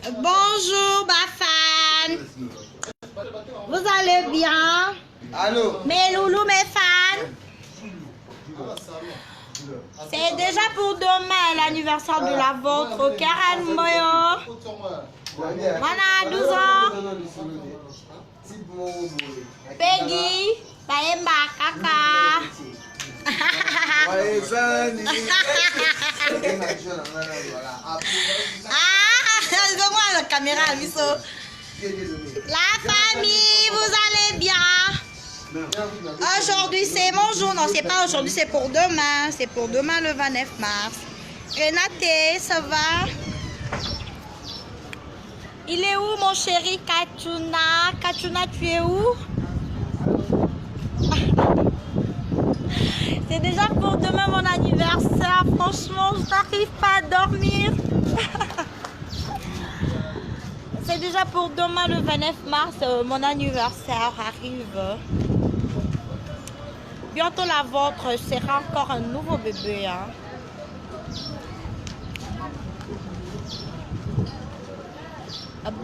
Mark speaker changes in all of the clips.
Speaker 1: Bonjour, Bafan. Vous allez bien?
Speaker 2: Allô?
Speaker 1: Mes loulous, mes fans. C'est déjà pour demain l'anniversaire de la vôtre, Karen Moyo. Voilà, 12 ans. Peggy, Baemba, Kaka. Ah, la caméra, La famille, vous allez bien? Aujourd'hui, c'est mon jour. Non, c'est pas aujourd'hui, c'est pour demain. C'est pour demain, le 29 mars. Renate, ça va? Il est où, mon chéri Katuna? Katuna, tu es où? C'est déjà pour demain mon anniversaire. Franchement, je n'arrive pas à dormir. C'est déjà pour demain, le 29 mars, mon anniversaire arrive. Bientôt la vôtre sera encore un nouveau bébé. Hein.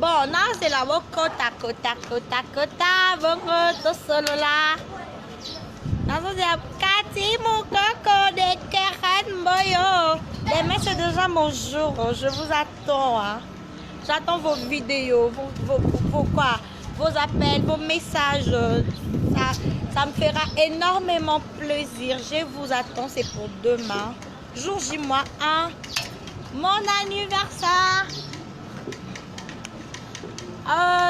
Speaker 1: Bon, c'est la kota kota kota kota bongo tosolola. Kati Moukoko de Keren Mboyo. Demain c'est déjà mon jour. Je vous attends. Hein. J'attends vos vidéos, vos quoi, vos appels, vos messages. Ça me fera énormément plaisir. Je vous attends, c'est pour demain. Jour J moins 1. Mon anniversaire.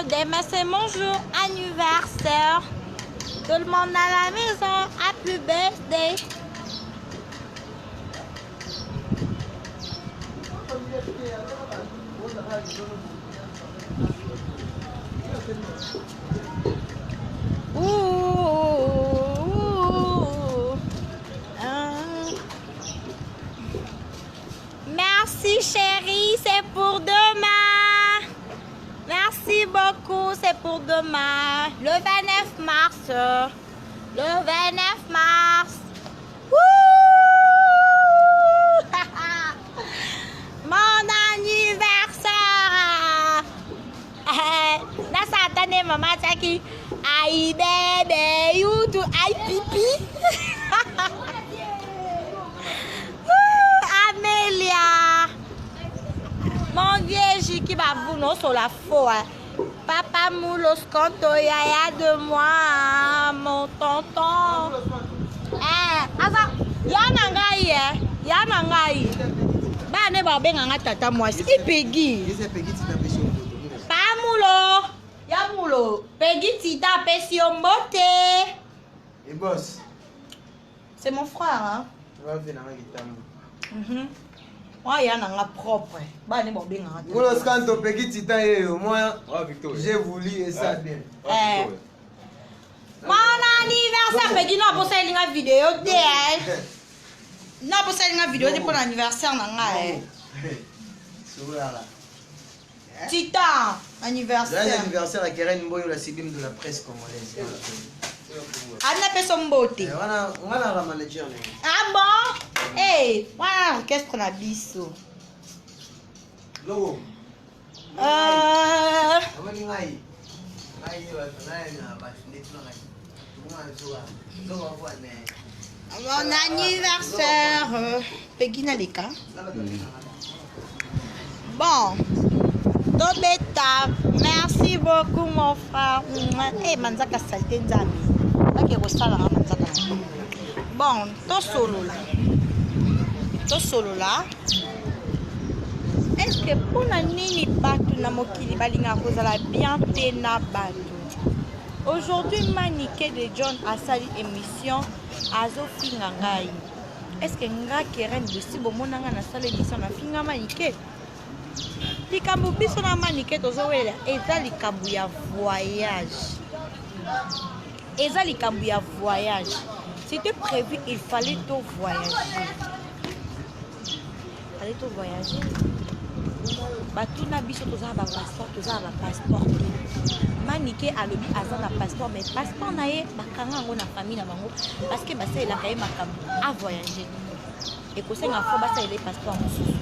Speaker 1: Demain c'est mon jour anniversaire. Tout le monde à la maison. Happy birthday. Ouh, ouh, ouh. Merci chérie, c'est pour demain. Merci beaucoup, c'est pour demain. Le 29 mars. Le 29 mars. Wouh! Mon anniversaire. Nasa maman Jackie. Aïe bébé, you do aïe pipi. Amélia. Mon vieux Jiki va vous non sur la foi. Papa Moulos Kanto yaya de moi, mon tonton. Eh, aza ya na ngai eh, ya na ngai. Ba ne ba benga nga tata mwasi. I Peggy. Pa Mulo, ya Mulo. Peggy Tita pesi yo mbote.
Speaker 2: Et boss.
Speaker 1: C'est mon frère hein.
Speaker 2: Va venir na kitambo.
Speaker 1: Mhm. Moi, il y en a propre. Bah, ne bon bien.
Speaker 2: Moulos Kanto Peggy Titan yeyo, moi j'ai voulu et ça bien.
Speaker 1: Eh. Mon anniversaire, Peggy, non, pour ça, il y a une vidéo. Non, pour ça, il y a une vidéo pour l'anniversaire. Titan, anniversaire.
Speaker 2: L'anniversaire à Keren Mboyo, la sublime de la presse congolaise.
Speaker 1: Anna Pesson Mbote.
Speaker 2: On a la manager.
Speaker 1: Ah bon? Hey, voilà l'orchestre na biso.
Speaker 2: Logo.
Speaker 1: Mon anniversaire. Peggy Naleka. Bon. Tobeta, merci beaucoup mon frère. Eh, manzaka saleté nzambi. Bake kosala nga manzaka. Bon, tosolola. Tosolola. Est-ce que pona nini batu na mokili balinga kozala bien te na batu? Aujourd'hui Manike de John asali émission azofinga ngai. Est-ce que nga Keren bosi bomona nga nasala émission na finga Manike? Likambo biso na Manike tozowelela eza likambo ya voyage. Eza likambo ya voyage. C'était prévu, il fallait tout voyager. Il fallait tout voyager. Batuna biso toza ba passeport, toza ba passeport. Manike alobi aza na passeport, mais passeport na ye bakanga yango na famille na bango parce que basalelaka ye makambo a voyager. Et kosenga fo basalela ye passeport mosusu.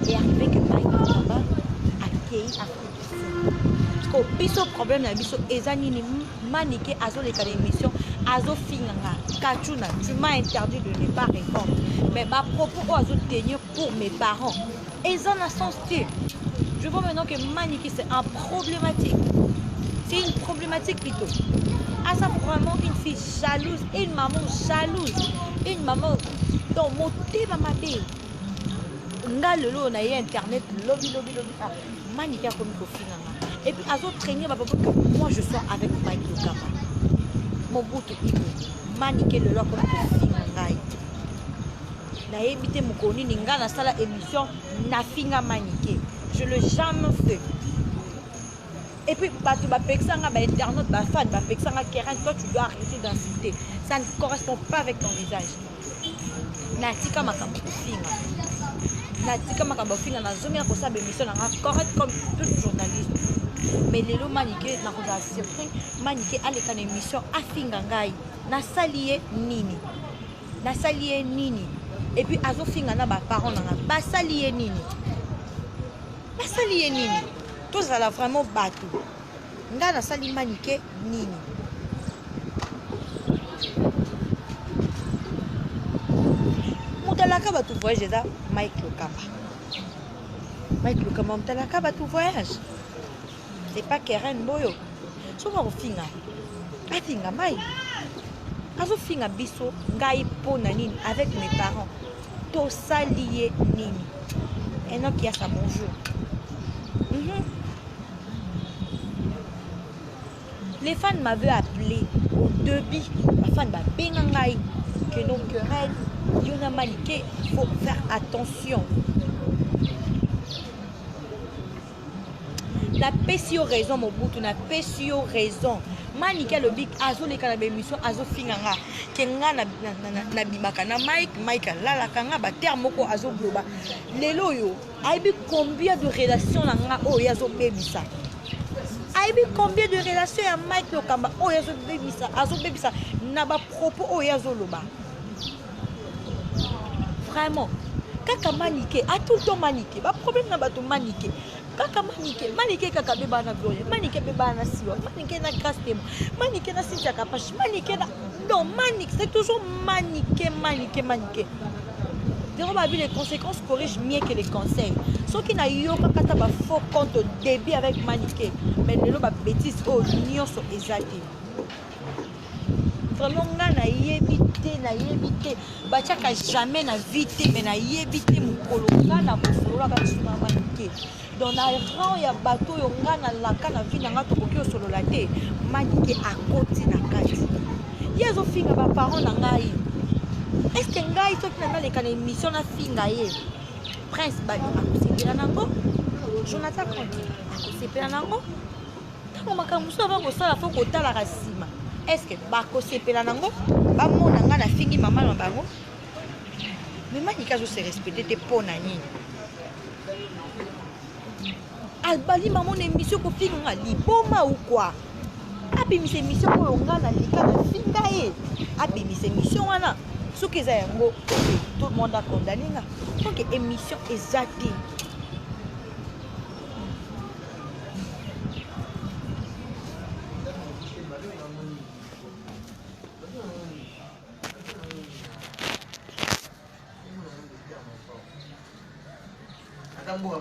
Speaker 1: Et arrivé que Mike Mutamba akei Afrique du Sud. Ko biso problème na biso eza nini? Manike azoleka na émission azofinga nga. Kachuna, tu m'as interdit de ne pas répondre. Mais ba propos oyo azotenir pour mes parents eza na sens te. Je vois maintenant que Manike c'est un problématique. C'est une problématique plutôt. Aza vraiment une fille jalouse, une maman jalouse, une maman donc motema mabe. Nga lelo na ye internet lobi lobi lobi ah Manike akomi kofinga nga. Et puis azo traîner ba papa que moi je sois avec Mike Lokamba. Mobutu Ibo. Manike lelo akomi kofinga ngai. Nayebi te mokolo nini nga nasala émission nafinga Manike. Je l'ai jamais fait. Et puis bato bapekisa nga ba internautes ba fans bapekisa nga Keren toi tu dois arrêter d'insulter. Ça ne correspond pas avec ton visage. Natika makambo kofinga. Natika makambo kofinga nazongi na kosala ba émission na nga correct comme toute journaliste. Mais lelo Manike nakozala surpris Manike aleka na émission afinga ngai. Nasali ye nini? Nasali ye nini? Et puis azofinga na ba parents na nga. Basali ye nini? Basali ye nini? Tozala vraiment bato. Nga nasali Manike nini? Moto alaka bato voyage eza Mike Lokamba. Mike Lokamba moto alaka bato voyage. C'est pas Keren Boyo. Soki akofinga, afinga Mike. Azofinga biso ngai mpo na nini avec mes parents. Tosali ye nini? Enoch Yasa, bonjour. Les fans m'avaient appelé au début. Ba fans babenga ngai que non Keren, yo na Manike, faut faire attention. Napesi yo raison Mobutu, napesi yo raison. Manike alobi azoleka na ba émission azofinga nga ke nga nabimaka na Mike, Mike alalaka nga ba terme moko azoloba. Lelo oyo ayebi combien de relation na nga oyo azobebisa. Ayebi combien de relation ya Mike Lokamba oyo azobebisa, azobebisa na ba propos oyo azoloba. Vraiment kaka Manike, a tout le temps Manike, ba problème na bato Manike. Kaka Manike, Manike kaka beba na Gloria, Manike beba na Siwa, Manike na Grâce Temo, Manike na Cynthia Kapash, Manike na non Manike, c'est toujours Manike, Manike, Manike. Zéro babi, les conséquences corrigent mieux que les conseils. Soki na yoka kata ba faux compte au début avec Manike, mais lelo ba bêtise oyo nyonso eza te. Vraiment nga nayebi te, nayebi te. Batiaka jamais na vie te, mais nayebi te mokolo nga na kosololaka lisusu na Manike. Donc na rang ya bato oyo nga nalaka na vie na nga tokoki kosolola te, Manike akoti na kati. Ye azofinga ba parents na ngai. Est-ce que ngai soki na naleka na émission nafinga ye? Prince Babi akosepela nango, Jonathan Conte akosepela nango. Ntango makambo mosusu avant kosala fo kotalaka nsima. Est-ce que bakosepela nango? Bamona nga nafingi mama na bango. Mais Manike azo se respecter te mpo na nini? Abali mama na émission kofinga nga liboma ou quoi? Abimisa émission oyo nga naleka nafinga ye. Abimisa émission wana. Soki eza yango, ok, tout le monde a condamné nga. Donc émission eza te.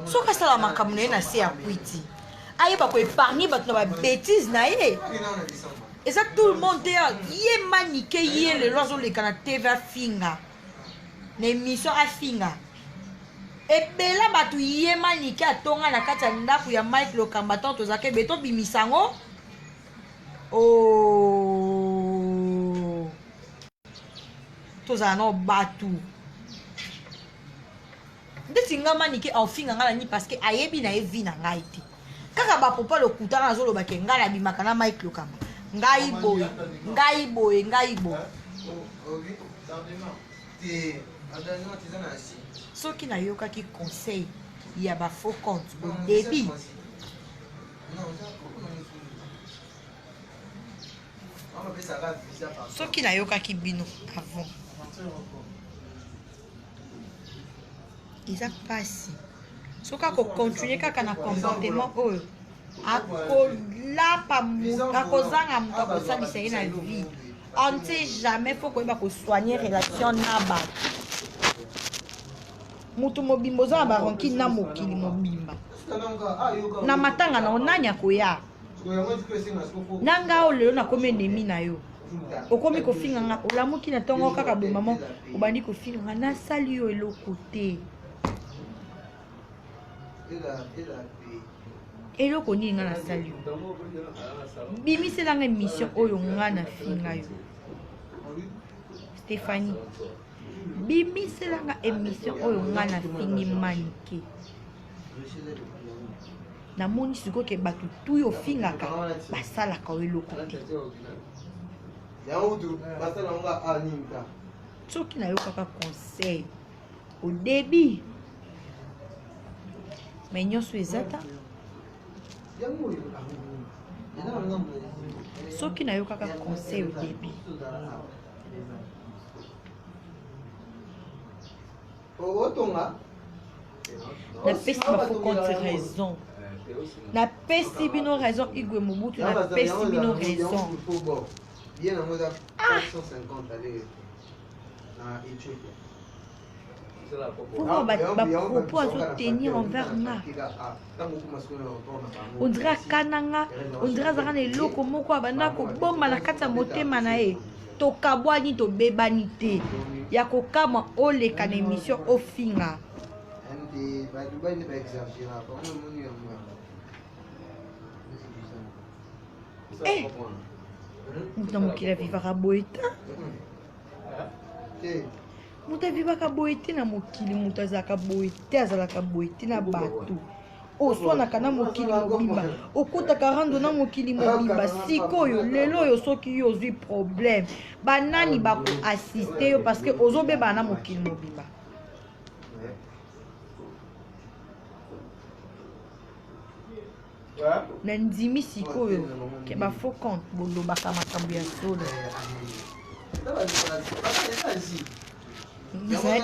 Speaker 1: Soki asala makambo na ye na se ya kwiti, ayeba koépargne bato na babêtise na ye. Eza tout le monde te. Ye Manike, ye lelo azoleka na TV afinga na émission afinga ebela bato. Ye Manike atonga na kati ya ndako ya Mike Lokamba ntango tozalaka ebe tobimisa yango. Oh, tozala nao bato ndeti nga. Manike aofinga nga na nini? Parce que ayebi na ye vie na ngai te. Kaka bapropos lokuta nga nazoloba ke ngai nabimaka na Mike Lokamba, ngai boye, ngai boye, ngai boye. Soki nayokaki conseil ya ba faux compte au début, soki nayokaki bino avant, eza mpasi. Soki akocontinue kaka na comportement oyo, akolapa, akozanga moto akosalisa ye na vie. On ne sait jamais, faut koyeba kosoigner relation na bato. Moto mobimba oza na barankine na mokili mobimba, na matanga na yo nani akoya? Na nga oyo lelo nakomi ennemi na yo, okomi kofinga nga. Olamuki na ntongo kaka boye, mama, obandi kofinga nga. Nasali yo eloko te. Eloko nini nga nasali yo? Bimiselanga émission oyo nga nafinga yo. Stéphanie, bimiselanga émission oyo nga nafingi Manike. Namoni sikoyo ke bato tu oyo ofingaka basalaka yo eloko te. Soki nayokaka conseil au début, mais nyonso eza ta. Soki nayokaka conseil au début. Napesi bafaux compte raison, napesi bino raison. Igwe Mobutu, napesi bino raison. Ah! Pourquoi bapropos azotenir envers nga? On dirait akana nga, on dirait azalaka na eloko moko abanda kobomba na kati ya motema na ye. Tokabwani, tobebani te. Ya kokamwa, oleka na émission ofinga. Eh, moto na mokili avivaka boye te. Moto avivaka boye te na mokili. Moto azalaka boye te, azalaka boye te na bato. Oswanaka na mokili mobimba, okotaka rando na mokili mobimba. Sikoyo lelo oyo, soki yo ozwi problème, banani bakoassiste yo? Parce que ozobebana na mokili mobimba. Nandimi sikoyo ke bafaux compte bolobaka makambo ya solo.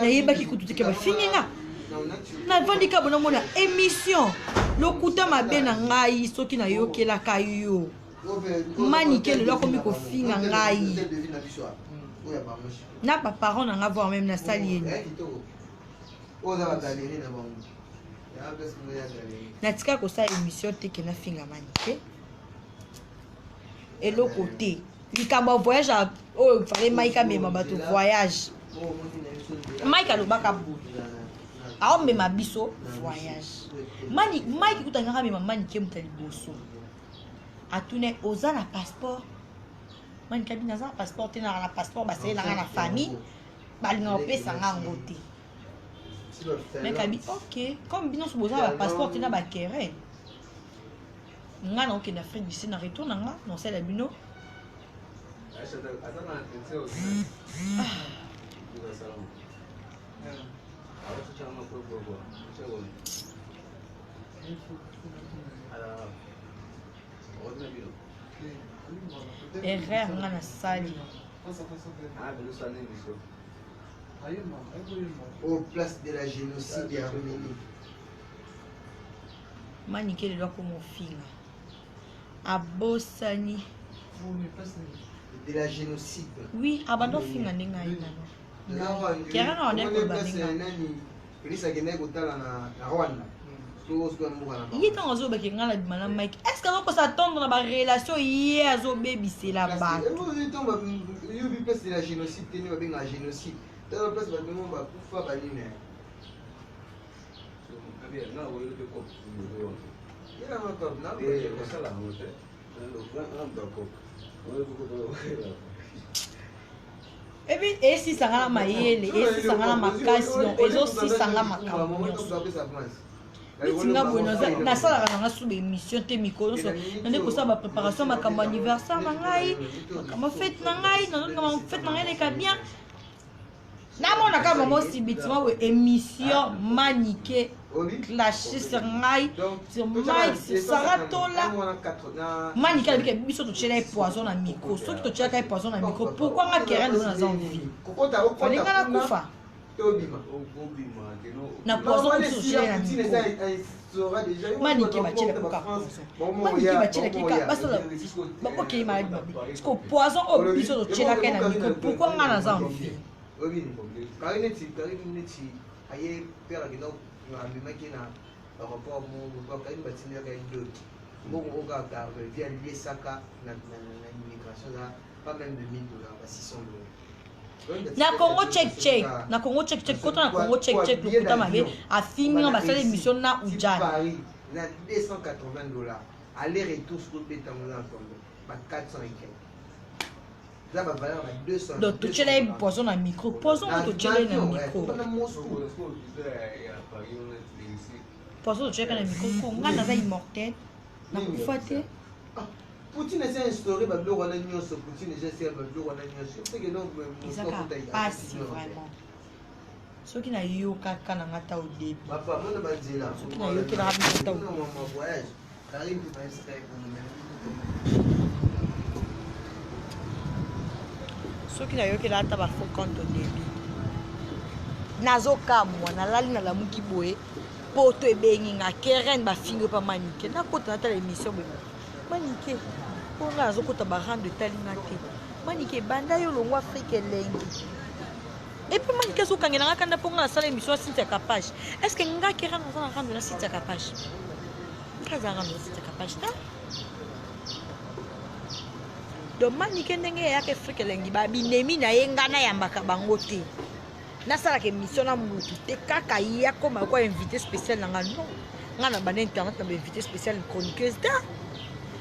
Speaker 1: Nayebaki kutu te ke bafingi nga. Navandi ka bonamona émission lokuta mabe na ngai. Soki nayokelaka yo, Manike lelo akomi kofinga ngai na baparent na nga, voire même nasali yeni. Natika kosala émission te ke nafinga Manike. Eloko te. Likambo ya voyage oyo, fallait Mike amema bato voyage. Mike alobaka boye, aomema biso voyage. Mani Mike kutangaka amema Manike, moto ya liboso atune: "Oza na passeport?" Manike abi: "Naza na passeport te, naka na passeport basalelanga na famille, balingaka kopesa nga yango te." Mike abi: "Ok, comme bino nyonso boza na bapasseport te na bakere, nga na okende Afrique du Sud, na retour na nga nosala bino." Erreur nga nasali.
Speaker 2: Au place de la génocide ya Arménie.
Speaker 1: Manike lelo akomofinga, abosani.
Speaker 2: De la génocide.
Speaker 1: Oui, abanda ofinga ndenge aye nano. Kera na wana koloba ndenge
Speaker 2: nani Félix akendaki kotala na Rwanda.
Speaker 1: Ye ntango azobaki ngai na bima na Mike, est ce que azokosa tendre na barelation? Ye azobebisela bato.
Speaker 2: Yobi place de la génocide te, nde babengaka génocide. Tala place bato mo bakufa banini.
Speaker 1: Et puis esisanga na mayele, esisanga na makasi, donc ezosisanga makambo nyonso. Neti nga boye, nasalaka nanga su baémission te. Mikolo nyonso nande kosala bapréparation, makambo anniversaire na ngai, makambo fête na ngai. Nazolinga fête na ngai eleka bien. Namonaka mama subitement boye émission Manike clash sur ngai, sur Mike, sur Sara Tola. Manike alobiki biso totiela ye poison na micro. Soki totielaka ye poison na micro, pourquoi nga Keren lelo naza en vie? Falinga nakufa.
Speaker 2: Tobima.
Speaker 1: Na poison mosusu otyela na micro. Manike batyelaki kaka poison. Manike batyelaki kaka basala bakokei maladi mabe. Siko poison oyo biso totyelaka ye na micro, pourquoi nga naza en vie?
Speaker 2: Oyebi kari neti kari neti aye père akenda amemaki na aéroport moko kari batindelaka ye doki mbongo oyo kaka vie aliesaka na immigration eza pas même de 1000 dollars, ba 600 dollars.
Speaker 1: Na Congo check check, na Congo check check, kota na Congo check check, lokuta mabe, afingi nga, basala émission na ujana.
Speaker 2: Paris na 280 dollars aller retour, soki obetango na combien? Ba 400 et quelque, eza bavaleur ba 200.
Speaker 1: Donc totyela ye poison na micro, poison oyo totyela ye na micro, poison totyelaka na micro ko nga naza immortel, nakufa te.
Speaker 2: Poutine esi instauré babiloko wana nyonso. Poutine eza esi babiloko wana nyonso seke donc.
Speaker 1: Eza kaka pasi vraiment soki nayokaka na nga ta au début.
Speaker 2: Papa mona banzela.
Speaker 1: Soki nayokelaka biso ta.
Speaker 2: Voyage Karine mpe bayesaka ekomomela.
Speaker 1: Soki nayokela ata bafaux compte au début, nazokamwa, nalali, nalamuki boye, poto ebengi nga: "Keren, bafingi mpa Manike." Nakota, natala émission boye, Manike mpo nga nazokota barando etali nga te. Manike ebanda yo longwa Afrike elengi, et puis Manike azokangela nga kanda mpo nga nasala émission ya Cynthia Kapage. Est ce que nga Keren naza na rando na Cynthia Kapage? Nga aza rando na Cynthia Kapage ta. Donc Manike ndenge eyaka Afrike elengi, babinemi na ye, nga nayambaka bango te, nasalaka émission na mutu te, kaka ye akoma kwa invité spécial na nga. Non, nga na banda internet na bainvité spécial chroniqueuse te.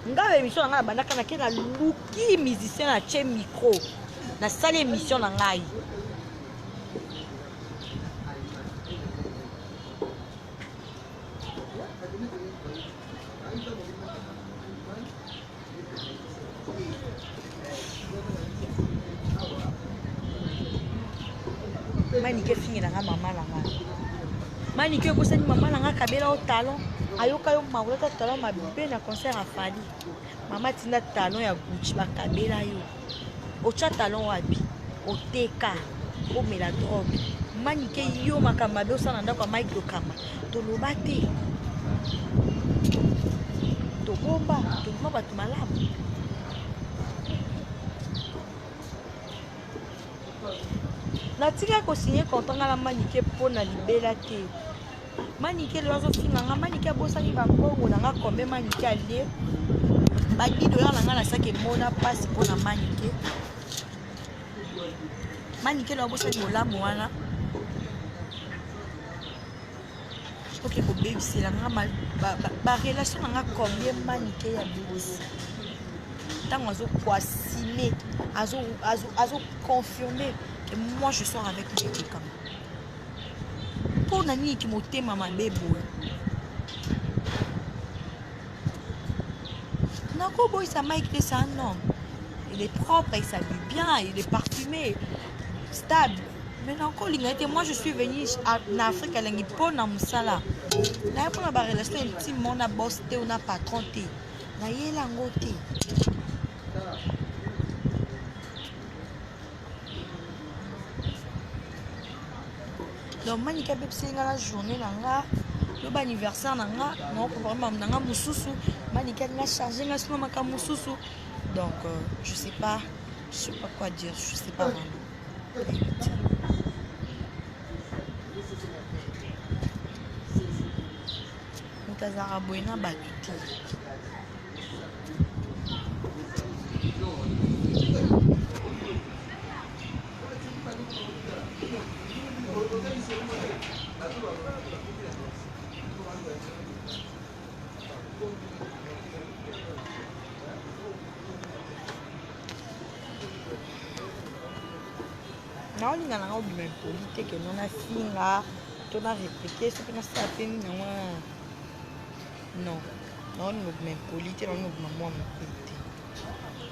Speaker 1: Nga ba émission na nga na bandaka, nake naluki musicien, na tie micro, nasali émission na ngai. Manike efingela nga mama na nga. Manike ekosani mama na nga, kabela yo talon, ayoka yo makolata talon mabe na concert. Afali mama tinda talon ya Gucci, bakabela yo, otya talon wapi? Oteka, omela drogue. Manike, yo makambo mabe osala na ndako ya Mike Lokamba, toloba te, tobomba, tobima bato malamu. Natika kosigner contrat nga na Manike mpo na libela te. Manike lelo azofinga nga. Manike abosani bambongo na nga. Combien Manike alie? Ba 10 dollar na nga nasaki emona mpasi mpo na Manike. Manike lelo abosani bolamu wana, oke kobebisela nga barelation na nga. Combien Manike ya bebisi ntango azokoassume, azoconfirme que moi je sors avec Mike Lokamba? Mpo na nini ki motema mabe boye? Nakoboyisa Mike te, c'est un homme, il est propre, il s'habille bien, il est parfumé, stable, mais nakolinga ete moi je suis venu na Afrique elengi mpo na mosala naye, mpo na barelation intime na boss te o na patron te, nayela yango te. Donc Manike abebiseli nga na journée na nga, loba anniversaire na nga, naoprépare makambo na nga mosusu, Manike alinga charge nga sino makambo mosusu. Donc je sais pas, je sais pas quoi dire, je sais pas vraiment. Nayebi te. Moto azalaka boye na bato te. Naolinga nanga obima impoli te, ke no nafinga to na réplique soki nasala mpe nini yango wana. Non, naolinga obima impoli te, naolinga obima mwa moke te.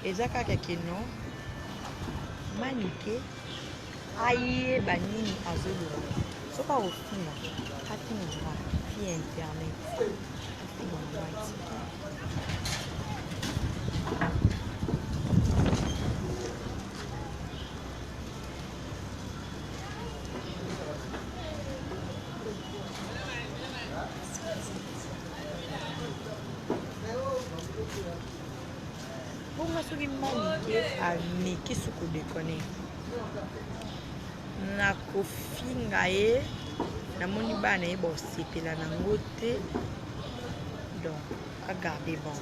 Speaker 1: Eza kaka ke non, Manike ayeba nini azoloba. Soki akofinga, afinga nga fi ya internet, afinga ngai te. Mpo nga soki Manike ameki su ko deconner nakofinga ye, namoni bana ye bosepela nango te, donc agarde bon.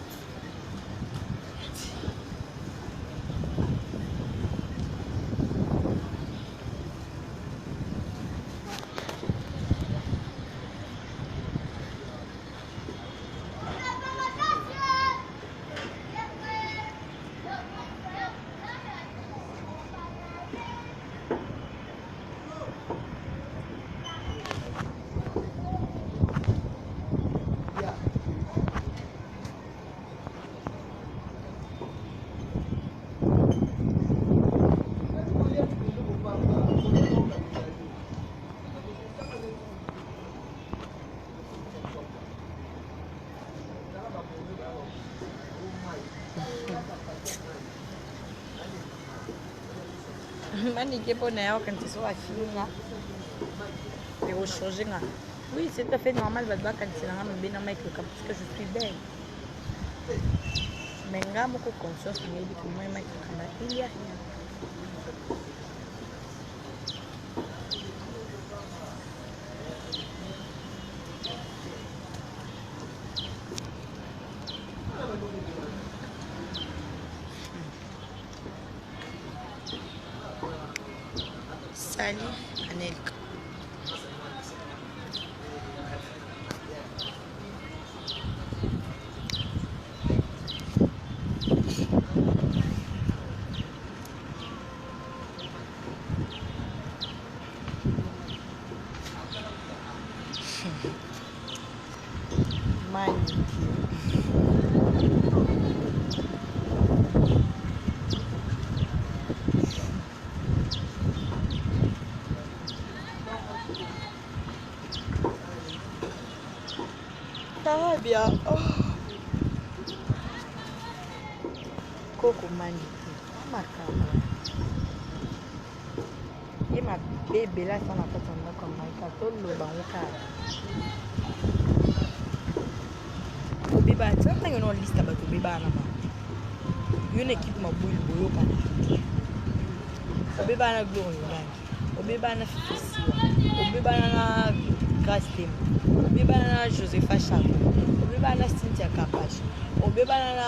Speaker 1: Manike mpo na ya okanisa so afinga ekochange nga. Oui, c'est tout à fait normal bato bakanisela nga mabe na Mike Lokamba parce que je suis belle, mais nga moko conscience na yebi que moi Mike Lokamba il y a rien. Salut Anelka. Manike. Ça va bien. Oh. Koko Manike. Makambo. Ye mabe ebele asa na kati ya ndako ya Maika, toloba ngo kaka. Obeba tia ntango na liste ya bato obebana na bango. Yo na ekipe mabulu boyokana. Obebana na Gloire Olangi, obebana na Fifi Siwa, obebana na Grace Temo, obebana na Josepha Chako, obebana na Cynthia Kapash, obebana na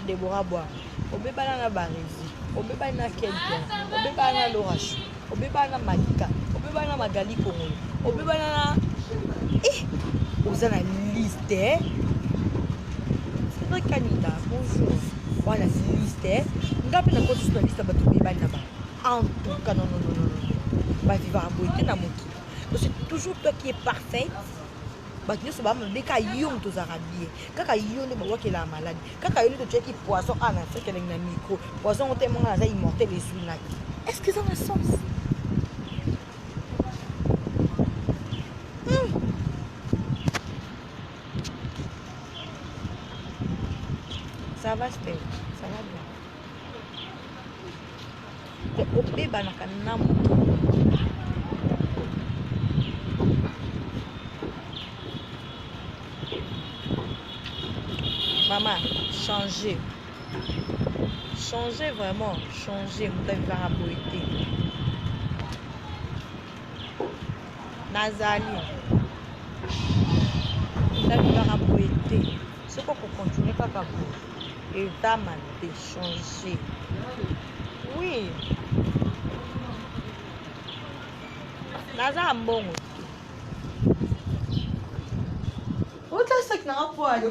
Speaker 1: Deborah Bwanga, obebana na Barezi, obebana na Ken Piana, obebana na Laura Chou, obebana na Malika, obebana na Magali Kongolo, obebana na eh, oza na liste eh? Cédric Kanita, bonjour. Wana liste eh? Nga mpe nakoti so na liste ya bato bebani na bango. En tout cas, non, non, non, non, non. Bavivaka boye te na mokili. Donc c'est toujours toi qui es parfaite. Bato nyonso ba mabe, kaka yo moto ozalaka bien, kaka yo nde bawakelaka maladi, kaka yo nde totiaki poison awa na Afrique elengi na micro poison ngo te monga naza immortel ezwingaki. Est ce que eza na sens? Ça va, Steve? Ça va bien. Obebanaka na moto. Mama, changer. Changer vraiment, changer. Moto avivaka boye te. Nazali. Moto avivaka boye te. Soki okocontinue kaka boye, eza mabe, changer. Oui. Naza na mbongo te.
Speaker 3: Ota saki na nga po ali.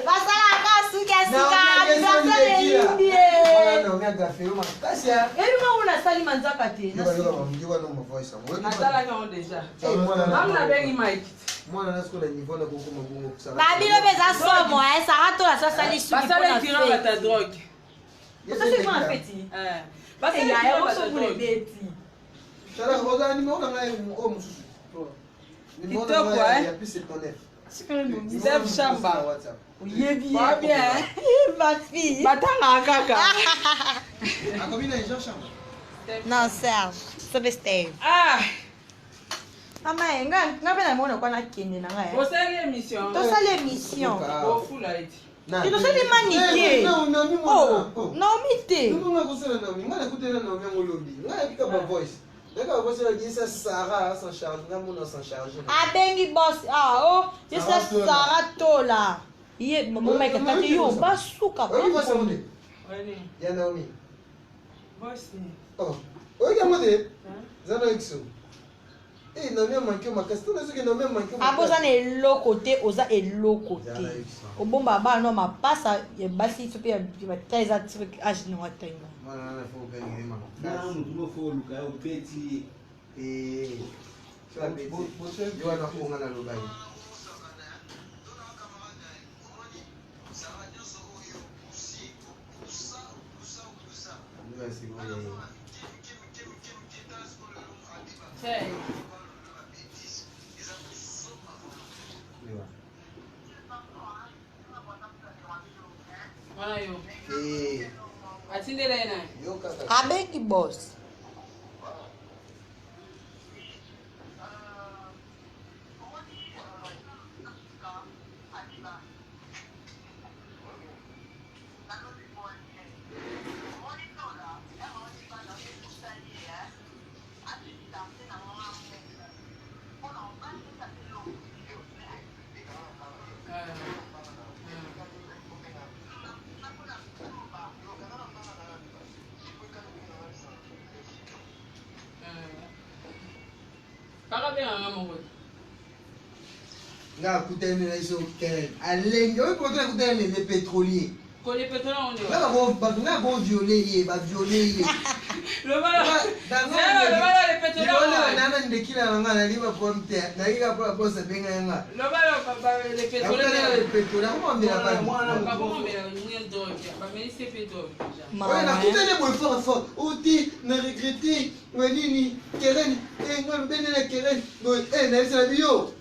Speaker 1: Basalaka suki ya sika, anniversaire eyindi ye.
Speaker 3: Ebi moko nasali manzaka te.
Speaker 4: Nasalaki yango deja. Nanu nabengi Mike.
Speaker 1: Babilo mpe eza somo, eh, Sarah Tola asasali suki mpo na
Speaker 4: Basala ekira
Speaker 1: feti.
Speaker 4: bata drogue.
Speaker 3: Osasi mpo na feti.
Speaker 4: Eh. Basala
Speaker 3: Eh, yaya,
Speaker 4: ekira bata
Speaker 3: oso bula
Speaker 4: drogue.
Speaker 3: ebeti.
Speaker 4: Kitoko, eh? Steve Shamba.
Speaker 3: Oyebi ye.
Speaker 4: Ba bien. eh?
Speaker 1: Ma fille.
Speaker 4: Batangaka kaka.
Speaker 1: Non, Serge. Sobe Steve.
Speaker 4: Ah.
Speaker 1: Mama ye nga nga mpe namona kwa nakende na ngai.
Speaker 4: Osali émission.
Speaker 1: Tosali émission.
Speaker 4: Ofula eti.
Speaker 1: Te tosali manike.
Speaker 2: Naomi.
Speaker 1: Oh, Naomi te.
Speaker 2: Nga kosala Naomi, nga nakutela Naomi yango lobi. Nga nayebika ba voice. Nayebika ba voice nayebisa Sarah s'en charge, nga mona s'en charge.
Speaker 1: Abengi boss ah oh, yesa Sarah Tola. Ye mama Mike ataki yo basuka.
Speaker 2: Oyebi voice yango te?
Speaker 4: Wani.
Speaker 2: Ya Naomi.
Speaker 4: Boss ni.
Speaker 2: Oh, oyebi yango te? Za na exo. Eh, Naomi amanke makasi. Tuna soki Naomi amanke makasi.
Speaker 1: Abo oza na eloko te, oza eloko te. Obomba bana no mapasa ya basi so mpe ya bata eza soki age nango atanga.
Speaker 2: Mwana wana faut obenge ye makasi.
Speaker 5: Na mutu moko oluka yo obeti ye.
Speaker 2: Eh, so abeti. Yo wana oyo nga naloba ye.
Speaker 4: Wana yo. Atindela ye nani?
Speaker 1: Abengi boss.
Speaker 4: Kaka benganga moko te.
Speaker 2: Nga akutani na biso ken alenge oyo poto akutani na le pétrolier.
Speaker 4: Kole pétrole yango nde
Speaker 2: Nga nga bakoviole ye, baviole ye.
Speaker 4: Loba loba le pétrole yango.
Speaker 2: Nana ndekila na nga nali baproblème te, nayika mpo bosa abenga ye nga.
Speaker 4: Loba le pétrole.
Speaker 2: Akutani na le pétrolier akomambela bani.
Speaker 4: Bakomambela mwe drogue, bamelisi pe drogue déjà.
Speaker 2: Oyo nakutani boye fort fort oti na regrete nini keren nga lobene na keren boye nayebisa na biyo.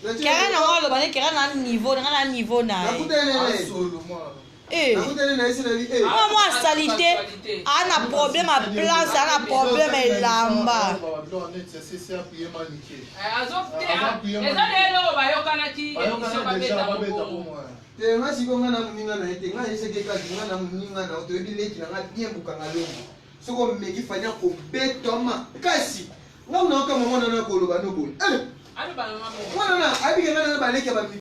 Speaker 1: Keren nango aloba ne keren na niveau nga na niveau na ye.
Speaker 2: Nakutani na ye. Nakutani na ye se na bi
Speaker 1: Mwa mwa salite a na problème ya place, a na problème ya elamba.
Speaker 4: Eza na eloko bayokanaki émission babeta bongo.
Speaker 2: Te nga sikoyo nga na moninga na ye te, nga nayebisaki kaka nga na moninga na yo toyebi leki na nga bien bokanga longo soki omeki fani akobeta makasi. Nga nayoka mama nana koloba no boye
Speaker 4: Aloba na nga bongo.
Speaker 2: mwana na ayebike nga na baleki ya ba